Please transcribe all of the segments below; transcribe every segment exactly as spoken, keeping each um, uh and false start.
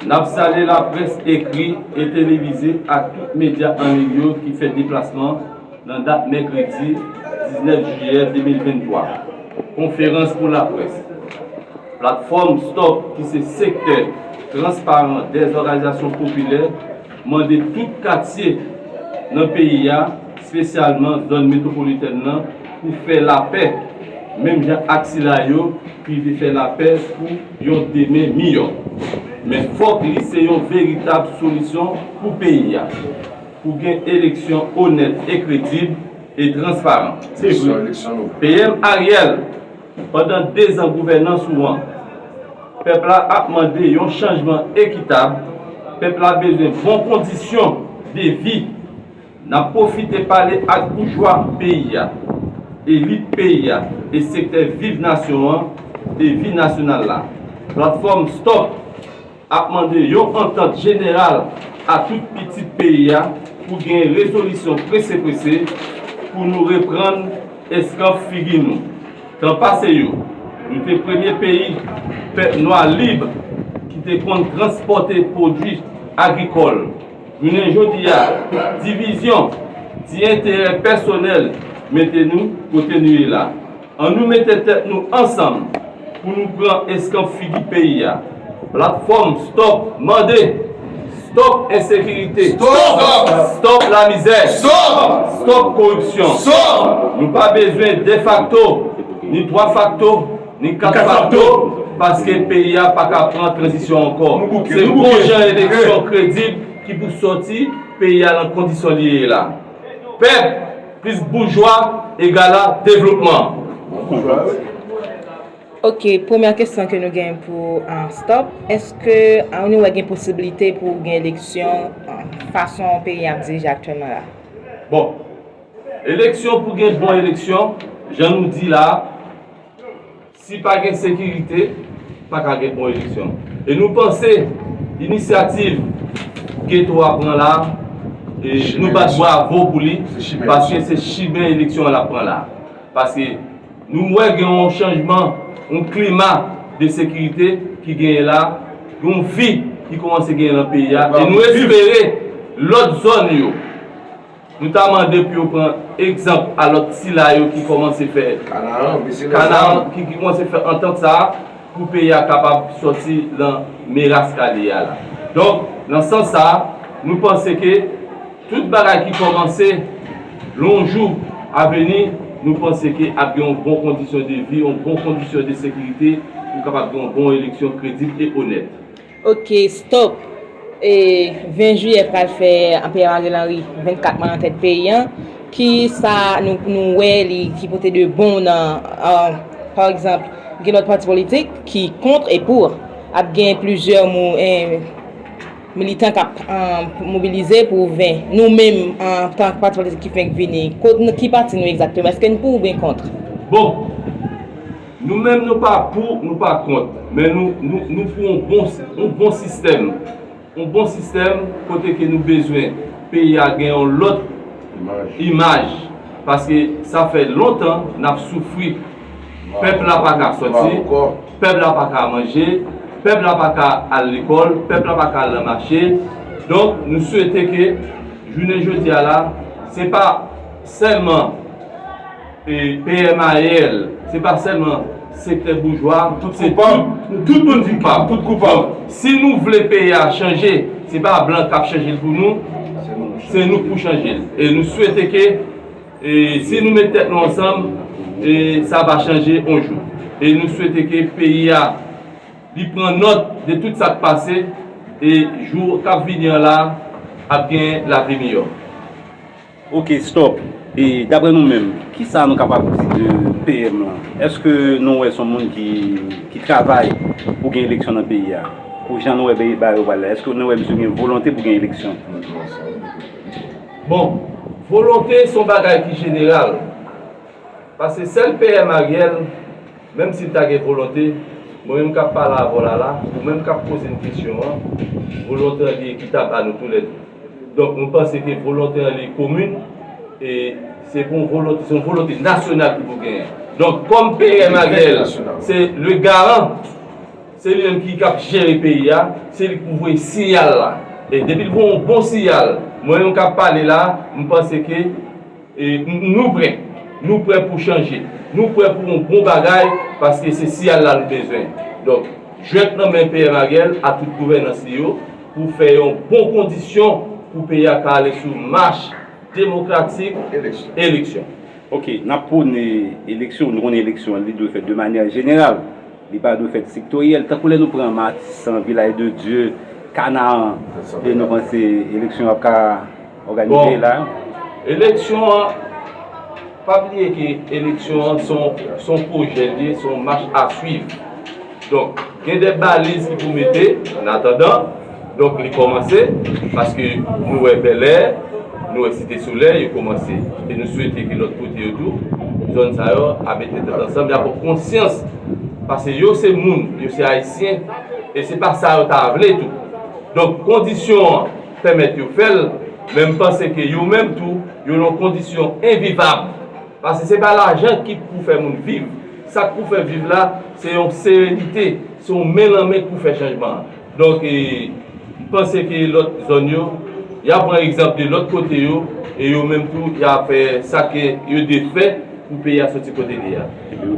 N ap salye laprès ekri e televize ak tout medya an liy yo ki fè deplasman nan dat mèkredi diznèf jiyè de mil venntwa. Konferans pou laprès. Platfòm stop, ki se sektè transparan dèzòganizasyon popilè, mande tout katye nan peyi a, espesyalman zòn metwopolitèn nan, pou fè lapè, menm jan ak sila yo ki vle fè lapè pou yon demen miyò. Men fòk li se yon veritab solisyon pou peyi a, pou gen eleksyon onèt e kredib e transparan. Se vre, P M Ariel, pandan dezan gouvènans ou an, pèp la ap mande yon chanjman ekitab, pèp la bezwen bon kondisyon de vi. N ap pwofite pale ak boujwa peyi a, elit peyi a e sektè viv nasyon an e vi nasyonal la. Platfòm stop ap mande yon antant jeneral a tout pitit peyi a pou gen rezolisyon prese prese pou nou reprann eskanp figi nou. Tan pase yo, nou te premye peyi pèp nwa lib ki te konn transpòte pwodui agrikòl. Jounen jodi a, divizyon, ti enterè pèsonèl mete nou kote nou ye la. Annou mete tèt nou ansanm pou nou pran eskanp figi peyi a. Platfòm stop mande, stop ensekirite, stop lamizè, stop koripsyon. Nou pa bezwen defakto ni twa fakto, ni kat fakto, paske peyi a pa ka pran tranzisyon ankò. Se bon jan eleksyon kredib ki pou sòti peyi a nan kondisyon li ye la. Pèp plis boujwa egal a devlopman. Ok, premyè kesyon ke nou gen pou uh, stop, èske uh, nou wè gen posibilite pou gen eleksyon uh, fason peyi ap dirije aktyèlman la? Bon, eleksyon pou gen bon eleksyon, jan nou di la, si pa gen sekirite, pa ka gen bon eleksyon. E nou panse inisyativ Geto a pran la, e nou bat bravo pou li, paske se chimen eleksyon an l ap pran la. Paske nou wè gen yon chanjman, yon klima de sekirite ki genyen la, yon vi ki kòmanse genyen nan peyi a, e nou espere lòt zòn yo, nou ta mande pou yo pran egzanp a lòt sila yo ki kòmanse fè Kanaran, ki kòmanse fè antant sa a pou peyi a kapab sòti nan meras ka li ye a la. Donk, nan sans sa a, nou panse ke tout bagay ki kòmanse, lonjou a vini, nou panse ke ap gen yon bon kondisyon de vi, yon bon kondisyon de sekirite pou kapab gen yon bon eleksyon kredib e onèt. Ok, stop. E ven jiyè pral fè P M Ariel Henry vennkat mwa nan tèt peyi an. Ki sa nou, nou wè li ki pote de bon nan, uh, pa egzanp, gen lòt pati politik ki kont e pou. Ap gen plizyè mou, eh, militan k ap uh, mobilize pou ven. Nou menm, antanke pati politik ki fenk vini, kot, ki pati nou egzakteman? Èske n pou oubyen kont? Bon, nou menm nou pa pou, nou pa kont, men nou, nou, nou pou yon bon, yon bon sistèm. Yon bon sistèm kote ke nou bezwen peyi a gen yon lòt imaj. Paske sa fè lontan n ap soufri. Pèp la pa ka sòti, pèp la pa ka manje, pèp la pa ka al lekòl, pèp la pa ka al nan mache. Donk, nou swete ke jounen jodi a la, se pa sèlman e P M A L, se pa sèlman sektè boujwa, se tout, tout moun koupab. Tout koupab. Si nou vle peyi a chanje, se pa blan k ap chanje l pou nou, se nou k pou chanje l. E nou swete ke e, si nou met tèt nou ansanm, e, sa va chanje yon jou. E nou swete ke peyi a, li pran nòt de tout sa k pase, e jou k ap vini an la, ap gen lavi miyò. Ok, stop. E daprè nou menm, kisa nou kapab di de P M lan? Èske nou wè se yon moun ki, ki travay pou gen eleksyon nan peyi a? Pou jan nou wè bagay yo pral la, èske nou wè misye gen volonte pou gen eleksyon? Bon, volonte se yon bagay ki jeneral. Paske sèl P M Ariel, menm si l ta gen volonte, mwen menm k ap pale avè w la la, ou menm k ap poze m kesyon an, volonte an li ekitab a nou toulède. Donk, nou panse ke volonte an li komin, e se pou yon volonte, se yon volonte nasyonal ki pou genyen. Donk, kòm P M Ariel se le garan Se li menm ki k ap jere peyi a, se li k pou voye siyal la. E depi l voye yon bon siyal, mwen menm k ap pale la, m panse ke e, n- nou prè. Nou prè pou chanje. Nou prè pou yon bon bagay, paske se siyal la nou bezwen. Donk, jwèt nan men P M Ariel a tout gouvènans li yo pou fè yon bon kondisyon pou peyi a ka ale sou mach demokratik eleksyon. Ok, n ap pwone eleksyon, nou konnen eleksyon an, li dwe fèt de manyè jeneral. Li pa dwe fèt sektoryèl. Tankou lè nou pran Matisan, Vilaj de Dye, Kanaran, e nou panse eleksyon ap ka òganize la. Eleksyon an, pa bliye ke eleksyon an se yon pwojè li ye, se yon mach a swiv. Donk, gen de baliz ki pou mete, an atandan, donk li kòmanse, paske nou wè Bèlè, nou wè Site Solèy, yo kòmanse. E nou swete ke lòt kote yo tou, zòn sa yo, a mete tèt ansanm, y a pran konsyans, paske yo se moun, yo se Ayisyen, e se pa sa yo ta vle tou. Donk, kondisyon an pèmèt yo fè l, men m panse ke yo menm tou, yo nan yon kondisyon envivab. Paske se pa lajan ki pou fè moun viv. Sa k pou fè viv la, se yon serenite, se yon men lan men k pou fè chanjman an. Donk, e, m panse ke lòt zòn yo, y a pran egzanp de lòt kote yo, e yo menm tou, y a fè sa ke yo dwe fè pou peyi a soti kote li ye a.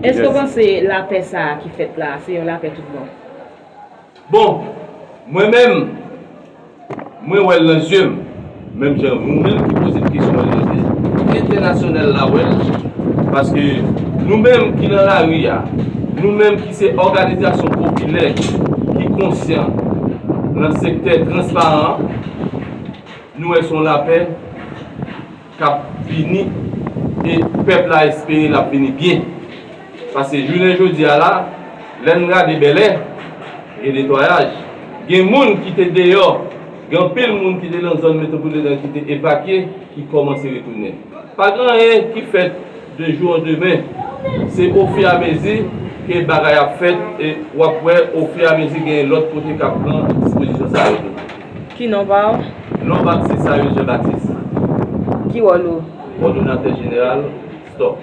Èske w panse lapè sa a ki fèt la, se yon lapè tout bon? Bon, mwen menm, mwen wè l nan zye m, menm jan nou menm ki poze m kesyon an, entènasyonal la wè l, paske nou menm ki nan lari a, nou menm ki se òganizasyon popilè ki konsyan nan sektè transparan, nou wè se yon lapè k ap vini e pèp la espere l ap vini byen. Paske jounen jodi a la, lè n gade Bèlè, gen netwayaj. Gen moun ki te deyò, gen anpil moun ki te nan zòn metwopolitèn ki te evakye, ki kòmanse retounen. Pa gen anyen ki fèt de jou an demen. Se ofiramezi ke bagay ap fèt e w ap wè ofiramezi gen lòt kote k ap pran dispozisyon sa yo tou. Ki non pa w? Non pa m se Sayus Jean Baptiste. Ki wòl ou? Kòdonatè jeneral, stòp.